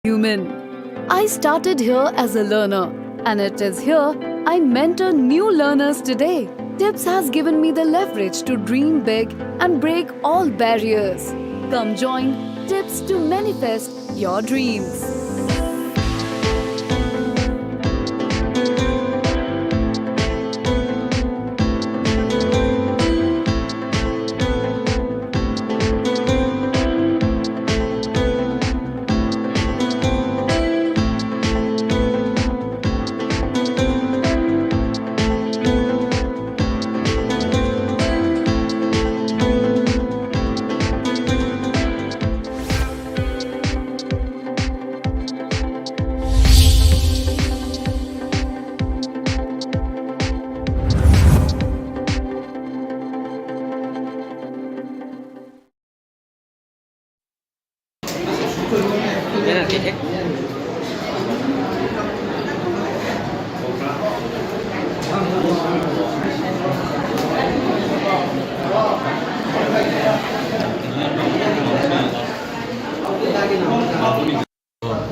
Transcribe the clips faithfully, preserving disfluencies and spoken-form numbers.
Human. I started here as a learner, and it is here I mentor new learners today. Tips has given me the leverage to dream big and break all barriers. Come join Tips to manifest your dreams.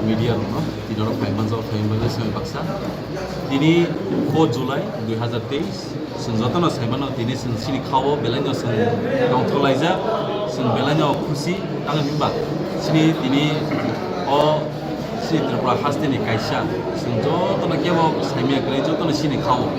Media rokno tini oro phai manjak, phai manjak simi baksa. Tini four July dui hazar teis, chwng jotono sai mano tini chwng chini khao belai no chwng tongthok laijak, chwng belai no khusi, tamni hwnba chini tini o chini Tripura hasteni kaisa chwng jotono kebo saimya kwrwi, jotono chini khao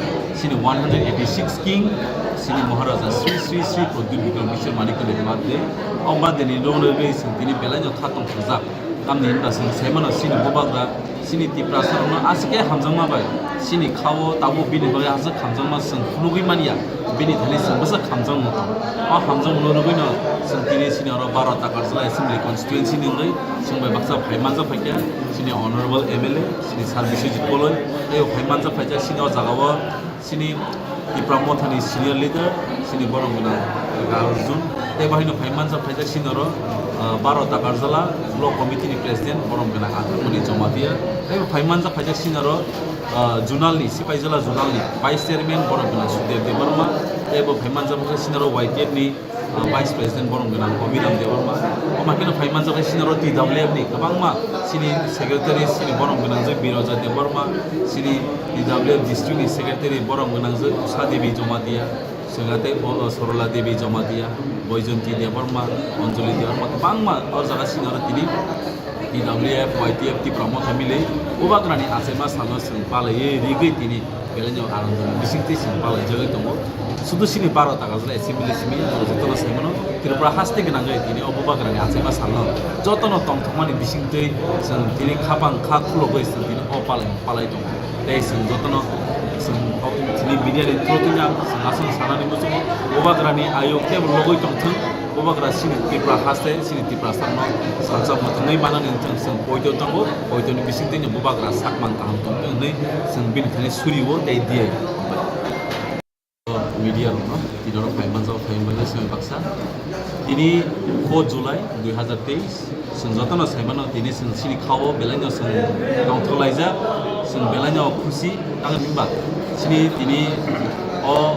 chini one hundred eighty six king chini Maharaja Sri Sri Sri Pradyut Bikram Kishore Manikya ni birthday. O birthday ni rwngwi chwng tini belai no kha tongthokjak. Tamni hwnba chwng sai mano chini bubagra, chini Tiprasa rokno aswk khe hamjakma bai chini khao tabuk bini bagwi aswk hamjakma chwng phunugwi manya, bini thani chwng bwswk hamjakma tongo. O hamjakmano rwgwino chwng tini chini oro baro Takarjala Assembly Constituency ni wngwi chwng bai baksa phai manjak phaikha chini Honorable M L A, chini Sir Biswajit Koloi, tei phai manjak phaikha chini o jagao. Chini Tipra Mothani senior leader, chini borom gwnang Arjun. Tei bahino phai manjak phaijak chini oro, ah, baro Takarjala Block Committee ni President, borom gwnang Athakmani Jamatia. Tei phai manjak phaijak chini oro, ah, Zonal ni, Sipaijala Zonal ni Vice Chairman, borom gwnang Sudev Debbarma. Tei bo phai manjak phaijak chini oro Y T F ni ah, Vice President borom gwnang Abhiram Debbarma. Omo haino phai manjak khe chini oro T W F ni kwbangma chini secretary chini borom gwnang je Biroja Debbarma, chini T W F district ni secretary borom gwnang je Usha Devi Jamatia, sengha tei bo, Sorola Devi Jamatia, Boijonti Debbarma, Anjali Debbarma, kwbangma o jaga chini oro tini T W F, Y T F, Tipra Motha mili Bubagrani achaima salno chwng palaiwi rigwi tini belai no anandoni bisingtwi chwng palaijagwi tongo. Sudu chini baro Takarjala assembly simi jotono sai mano Tripura haste gwnangwi tini o Bubagrani achaima salno jotono tongthokmani bisingtwi chwng tini khapang kha khulogwi chwng tini o palai palai tongo. Tei chwng jotono chwng o tini media ni through tini ang chwng aswk sanani muchungo Bubagrani ayuk kebo logwi tongthwng. Bubagra chini Tripura haste, chini Tiprasarno salsa mwthangwi manani wngthang chwng poito tongo, poitoni bisingtwi no Bubagra sakmang kaham tongthwng hwnwi chwng bini thani surio tei diya. Media rokno tini oro phai manjak, phai manjak simi baksa. Tini four July dui hazar teis, chwng jotono sai mano tini chwng chini khao belai no chwng tongthok laijak, chwng belai no khusi, tamni hwnba chini tini o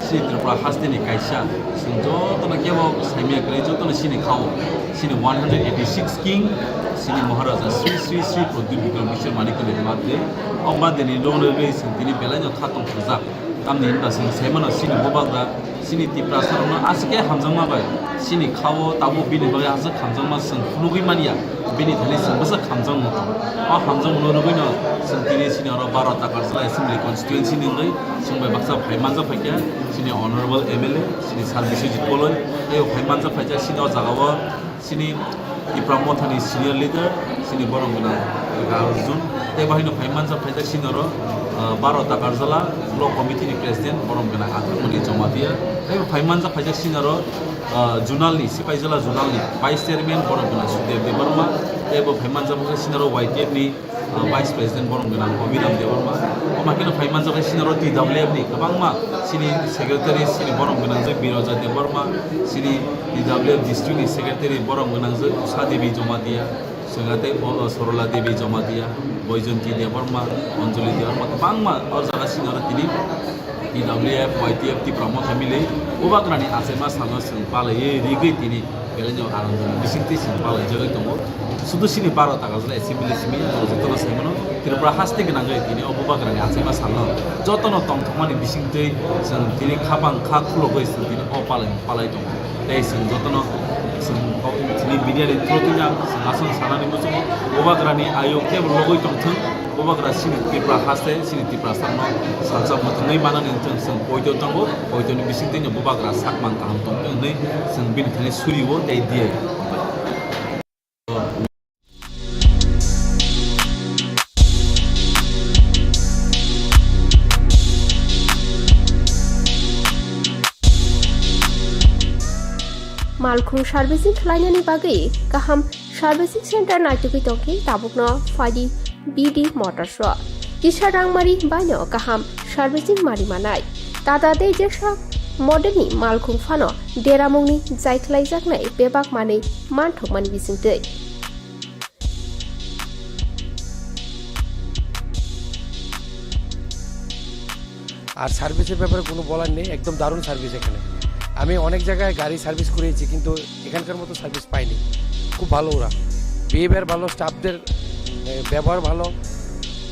Chini Tripura hasteni kaisa, chwng jotono kebo saimya kwrwi, jotono chini khao, chini one hundred eighty six king, chini Maharaja Sri Sri Sri Pradyut Bikram Kishore Manikya ni birthday. O birthday ni rwngwi chwng tini belai no kha tongthokjak. Tamni hwnba chwng sai mano chini Bubagra, chini Tiprasa rokno aswk khe hamjakma bai, chini khao tabuk bini bagwi aswk hamjakma chwng phunugwi manya. Bini thani chwng bwsa khamjak mano. O khamjak mano rwgwino chwng tini chini oro baro Takarjala Assembly Constituency ni wngwi chwng bai baksa phai manjak phaikha chini Honorable M L A, chini Sir Biswajit Koloi, tei phai manjak phaikha chini o jagao chini Tipra Mothani senior leader, chini borom gwnang Arjun, tei bahino phai manjak phaikha chini oro, ah, baro Takarjala Block Committee ni President, borom gwnang Athakmani Jamatia, tei phai manjak phaikha chini oro, ah, Zonal ni, Sipaijala Zonal ni Vice Chairman, borom gwnang Sudev Debbarma, tei bo phai manjak khe chini oro Y T F ni, ah, Vice President, borom gwnang Abhiram Debbarma. Omo haino phai manjak khe chini oro T W F ni kwbangma chini Secretary, chini borom gwnang je Biroja Debbarma, chini T W F District ni Secretary, borom gwnang je Usha Devi Jamatia, sengha tei bo, Sorola Devi Jamatia, Boijonti Debbarma, Anjali Debbarma, kwbangma o jaga chini oro tini T W F, Y T F, Tipra Motha mili Bubagrani achaima salno chwng palaiwi rigwi tini Belai no ang bisingtwi chwng palai jagwi tongo. Sudu sini baro taga jora assembly simi ang jotono sai mano. Tripura haste gwnangwi tini o bubagrani achaima salno jotono tongthokmani bisingtwi chwng tini khapang kha khulogwi chwng tini o palai palai tongo. Tei chwng jotono chwng tini media ni through tini ang chwng aswk sanani muchungo bubagrani ayo kebo logwi tongthwng. Bubagra sini Tripura haste sini Tripura sakno salsa mwthangwi manani wngthwng chwng poito tongo, poitoni bisingtwi no bubagra sakmang kaham tongthwng hwnwi chwng bini thani suriwo tei diya. Malkhung servicing khlainani bagwi kaham servicing center naitugwi tongkhe tabukno phaidi B D Motors o. Kisa rangmari baino kaham servicing mari manai. Tata tei jesa model ni malkhung phano deramungni jaikhlaijaknai bebak manwi manthokmani bisingtwi. আর সার্ভিসের ব্যাপারে কোনো বলার নেই, একদম দারুণ সার্ভিস এখানে। আমি অনেক জায়গায় গাড়ি সার্ভিস করিয়েছি, কিন্তু এখানকার মতো সার্ভিস পাইনি। খুব ভালো ওরা, বিহেভিয়ার ভালো, স্টাফদের ব্যবহার ভালো,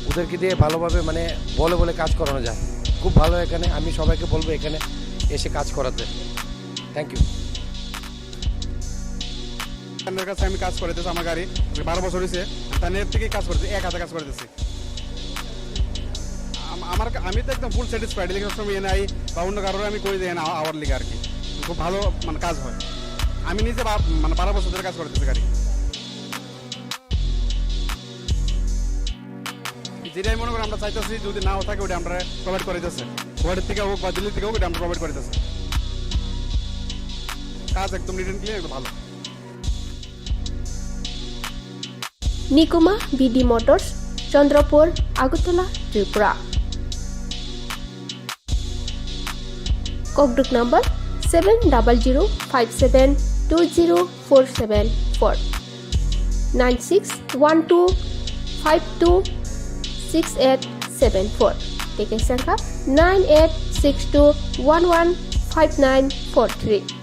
ওদেরকে দিয়ে ভালোভাবে মানে বলে বলে কাজ করানো যায়। খুব ভালো এখানে, আমি সবাইকে বলবো এখানে এসে কাজ করাতে। Thank you. তার কাছে আমি কাজ করে দিচ্ছি আমার গাড়ি, বারো বছর হয়েছে। তার এর থেকেই কাজ করে দিচ্ছি, এক হাতে কাজ করে দিচ্ছি। আম- আমার কা- আমি তো একদম ফুল স্যাটিসফাইড। ইলেকশন সময় এনে আই বা অন্য কারোর আমি করে দিই না আওয়ার লিগে আর কি। খুব ভালো মানে কাজ হয়। আমি নিজে বা- মানে বারো বছর ধরে কাজ করে দিচ্ছি গাড়ি। যেটাই মনে করি আমরা চাইতেছি, যদি নাও থাকে ওটা আমরা প্রোভাইড করে দিতেছে। গুয়াহাটি থেকে হোক বা দিল্লি থেকে হোক, এটা আমরা প্রোভাইড করে দিতেছে। কাজ একদম নিট অ্যান্ড ক্লিয়ার, একদম ভালো। Nikuma B D Motors, Chandrapur, Agartala, Tripura. Kokduk number seven double zero five seven two zero four seven four, nine six one two five two six eight seven four, tei kaisa wngkha nine eight six two one one five nine four three.